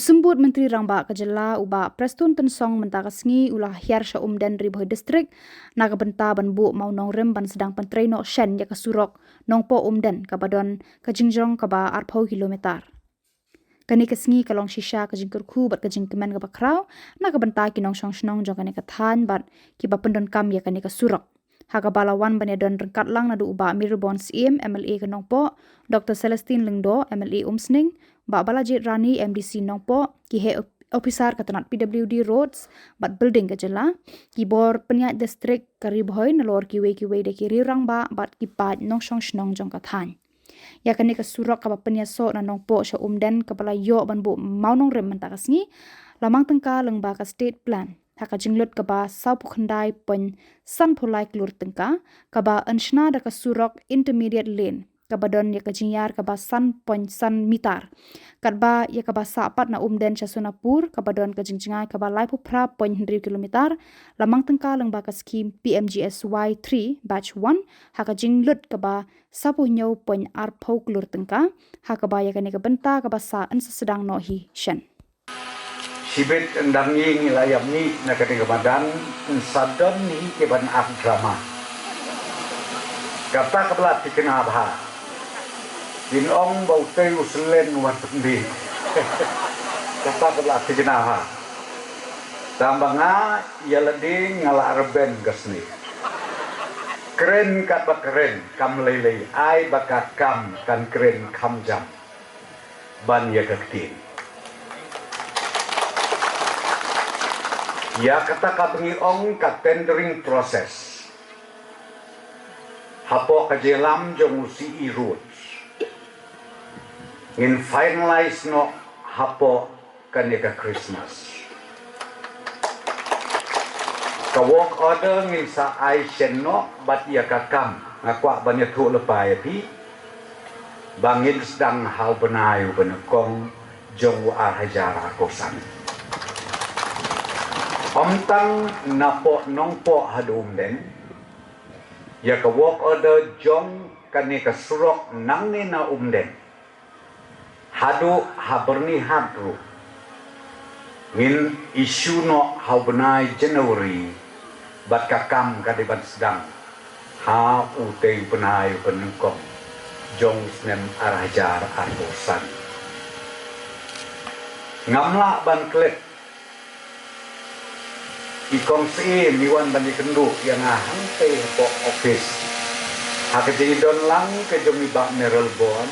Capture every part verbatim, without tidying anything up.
Symbud Myntri Rangbah ka jylla u Bah Prestone Tynsong mynta ka sngi u la hiar sha Umden, Ri Bhoi District na ka bynta ban buh mawnongrim ban sdang pyntrei noh shen ïa ka surok Nongpoh Umden kaba don ka jingjrong kaba arphew kilometer. Kane ka sngi ka long shisha ka jingkyrkhu bad ka jingkmen kaba khraw na ka bynta ki nongshong shnong jong kane ka thaiñ bad kiba pyndonkam ïa kane ka surok. Ha kaba la wan ban ïadon ryngkat lang naduh u Bah Mayralborn Syiem, M L A ka Nongpoh, Doctor Celestine Lyngdoh, M L A Umsning, Bah Balajied Rani, M D C Nongpoh, ki heh op-, ophisar ka tnat P W D, Roads bad Building ka jylla, ki bor pynïaid district ka Ri Bhoi, nalor kiwei kiwei de ki riew rangbah bad ki paid nongshong shnong jong ka thaiñ. Ïa kane ka surok kaba pynïasoh na Nongpoh sha Umden kaba la ïoh ban buh mawnongrim mynta ka sngi, la mang tyngka lyngba ka State Plan ha ka jinglut kaba sawphew khyndai point sanphew lai klur tyngka, kaba yn shna da ka surok intermediate lane kaba don ïa ka jingïar kaba san point san meter. Katba ïa kaba sah pat na Umden sha Sonapur kaba don ka jingjngai kaba laiphew phra point hynriew kilometer, la mang tyngka lyngba ka skhim P M G S Y three batch one ha ka jinglut kaba sawphew hynñiew point arphew klur tyngka, ha kaba ïa kane ka bynta kaba sah yn sa sdang noh hi shen. Shibit ynda ngi ngi la ïa mih na kane ka madan, yn sa don hi kiban ak drama. Kata kaba la thikna bha, kin ong ba utei u selen wat pynbit. Kata kaba la thikna bha. Tang ba nga ïa lade nga la rben ka snieh. Kren katba kren kam lei lei, ai ba ka kam kan kren kham jam ban ïa ka ktien. Ïa kata kaba ngi ong ka tendering process hapoh ka jingïalam jong u C E Roads, ngin finalize noh hapoh kane ka Christmas. Ka work order ngin sa ai shen noh bad ïa ka kam nga kwah ban ïathuh lypa ïa phi ba ngin sdang ha u bnai uba nyngkong jong u ar hajar arphew san. Ym tang napoh Nongpoh haduh Umden, ïa ka work order jong kane ka surok nangne na Umden haduh ha Byrnihat ruh ngin issue noh ha u bnai January, bad ka kam ka dei ban sdang ha utei u bnai uba nyngkong jong u snem ar hajar arphew san. Ngam lah ban klet, i kong Syiem i wan ban ïakynduh ïa nga hangtei hapoh office ha ka jingdon lang ka jong i Bah Mayralborn,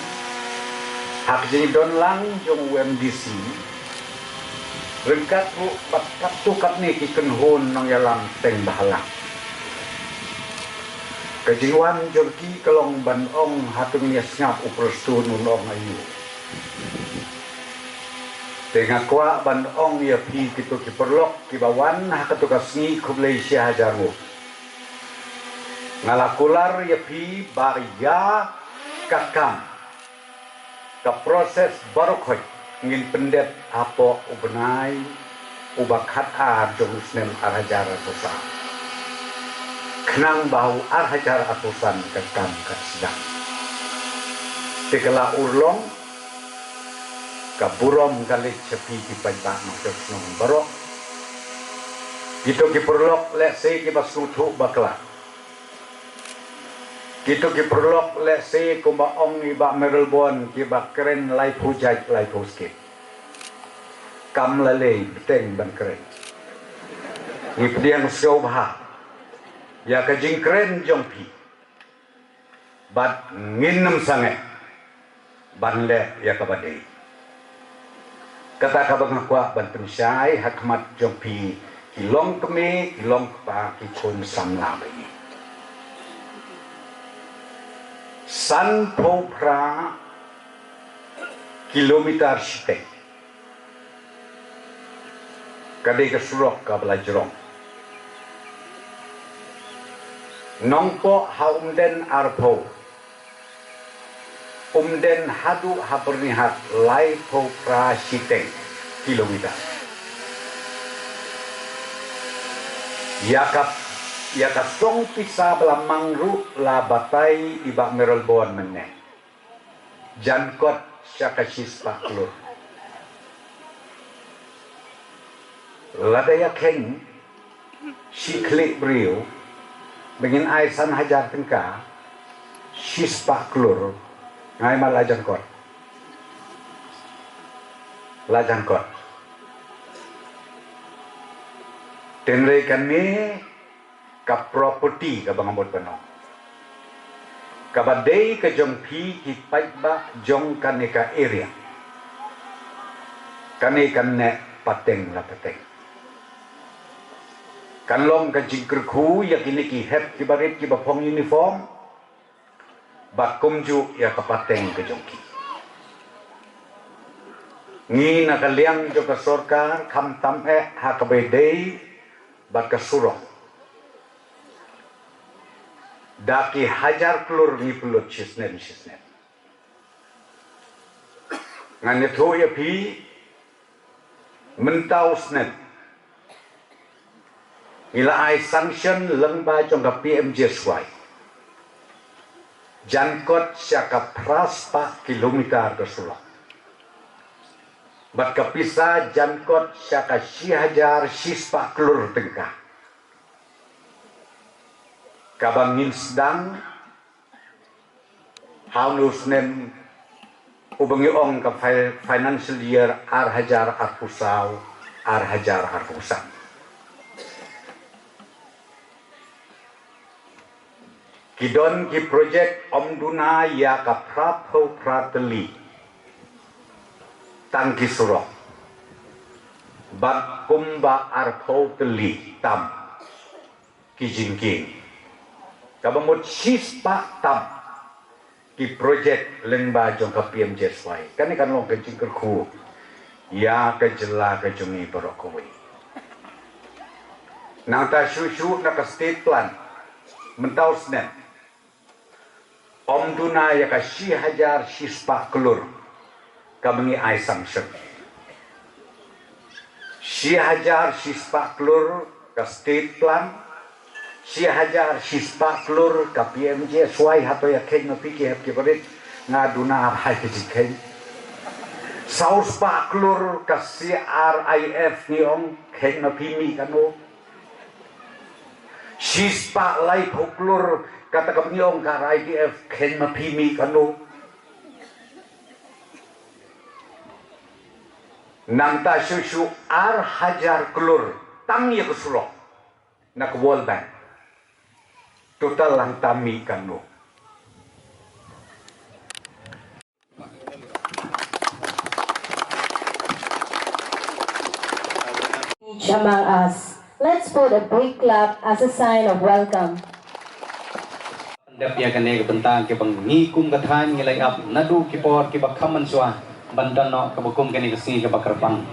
ha ka jingdon lang jong u M D C, ryngkat ruh bad katto katne ki kynhun nongïalam teng bhalang. Ka jingwan jong ki ka long ban ong, hato ngin ïa sngap u Prestone un ong aïu. Te nga kwah ban ong ïa phi kito ki paralok kiba wan ha kato ka sngi, khublei shi hajar nguh. Nga la kular ïa phi ba ïa ka kam, ka process baroh khoit ngin pyndep hapoh u bnai uba khatar jong u snem ar hajar arphew san, khnang ba u ar hajar arphew san ka kam kan sdang. Te ka la urlong, ka burom ka leit sha phi ki paidbah nongshong shnong baroh. Kito ki paralok lehse kiba sngewthuh bakla. Kito ki paralok lehse kumba ong i Bah Mayralborn, kiba kren laiphew jait laiphew skit. Kam lei lei bteng ban kren. Ngi pdiang sngewbha ïa ka jingkren jong phi, bad ngin ym sangeh ban leh ïa kaba dei. Kata kaba nga kwah ban pynshai ha khmat jong phi ki longkmie, ki longkpa, ki khun samla ba ïeit. Sanphew phra kilometer shiteng ka dei ka surok kaba la jrong. Nongpoh ha Umden arphew, Umden haduh ha Byrnihat laiphew phra shiteng kilometer. Ïa ka, ïa ka song pisa ba la mang ruh la batai i Bah Mayralborn mynne. Jan kot sha ka shispah klur. Lada ïa kheiñ shi khlieh briew ba ngin ai san hajar tyngka, shispah klur, nga ai ma la jan kot. La jan kot. Tynrai kane ka property kaba nga mut ban ong, kaba dei ka jong phi ki paidbah jong kane ka area. Kane kan neh pateng la pateng. Kan long ka jingkyrkhu ïa kine ki hep kiba rit kiba phong uniform, bad kumjuh ïa ka pateng ka jong ki. Ngi na ka liang jong ka sorkar khamtam eh ha kaba ïadei bad ka surok, da ki hajar klur ngi pynlut shisnem shisnem. Ngan ïathuh ïa phi, mynta u snem ngi la ai sanction lyngba jong ka P M G S Y, jan kot sha ka phra spah kilometer ka surok, bad ka pisa jan kot sha ka shi hajar shispah klur tyngka, kaba ngin sdang ha une u snem uba ngi ong ka fi-, financial year ar hajar arphew saw, ar hajar arphew san. Ki don ki projek ym duna ïa ka phra phew phra tylli tang ki surok, bad kumba arphew tylli tam ki jingkieng, kaba mut shispah tam ki projek lyngba jong ka P M G S Y. Kane kan long ka jingkyrkhu ïa ka jylla ka jong ngi baroh kawei. Nangta shuh shuh na ka state plan mynta u snem, ym duna ïa ka shi hajar shispah klur kaba ngi ai sanction. Shi hajar shispah klur ka state plan, shi hajar shispah klur ka P M G S Y. Hato ïa kheiñ ma phi ki hep ki barit? Nga duna ar hai ka jingkheiñ. Saw spah klur ka C R I F ngi ong, kheiñ ma phi mih kano? Shispah laiphew klur kata kaba ngi ong ka R I D F, kheiñ ma phi mih kano? Nangta shuh shuh ar hajar klur tang ïa ka surok na ka World Bank. Total hangta mih kano? Each among us. Let's put a big clap as a sign of welcome. Dep ïa kane ka bynta kiba ngi kum ka thaiñ ngi la ïap naduh ki por kiba kham mynshuwa ban don noh kaba kum kane ka sngi kaba kyrpang.